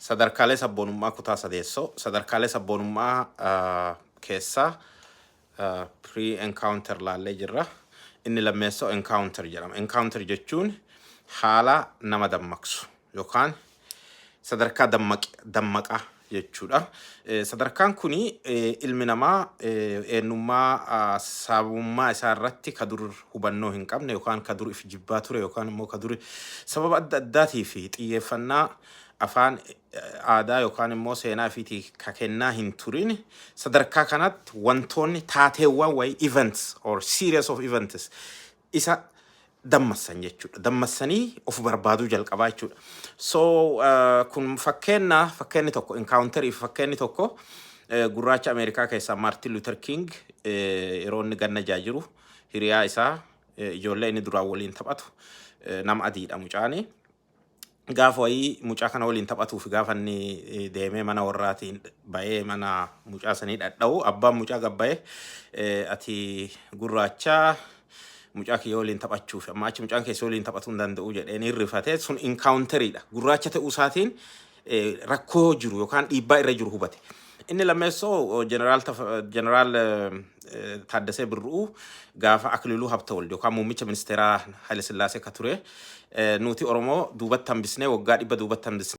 Sadarkaalee sabboonummaa kutaa sadeessoo. Sadarkaalee sabboonummaa keessaa pre-encounter laallee jirra. Inni lammeessoo encounter jedhama. Encounter jechuun haala nama dammaqsu yookaan sadarkaa dammaqaa jechuudha. Sadarkaan kuni ilmi namaa eenyummaa sabummaa isaa irratti ka dur hubannoo hin qabne yookaan ka dur if jibbaa ture yookaan immoo ka dur sababa adda addaatii fi xiyyeeffannaa afaan, aadaa yookaan immoo seenaa ifiitii ka kennaa hin turin, sadarkaa kanatti wantoonni taateewwan wayii, events or series of events, isa dammassan jechuudha. Dammassanii of barbaaduu jalqabaa jechuudha. So kun fakkeenni tokko, encounterii fi fakkeenni tokko, gurraacha Ameerikaa keessaa Maartin Luther King yeroo inni ganna 6 jiru hiriyaa isaa, ijoollee inni duraan waliin taphatu, nama adiidha mucaani. Gaafa wayii mucaa kana waliin taphatuuf gaafa inni deemee mana warraatiin ba'ee mana mucaa sanii dhadha'u, abbaan mucaa gabbayee, "Ati gurraachaa mucaa kiyya waliin taphachuuf amma achi mucaan keessa waliin taphatuu hin danda'u," jedheen hirrifate. Sun encounteriidha. Gurraacha ta'uu isaatiin rakkoo jiru yookaan dhiibbaa irra jiru hubate. Inni lammeessoo Jeneraal Taaddasee Birruu gaafa Akililuu Habtawald yookaan muummicha ministeeraa Haile Sillaasee ka ture, "Nuti Oromoo duubatti hambisnee, waggaa 100 duubatti hambisnee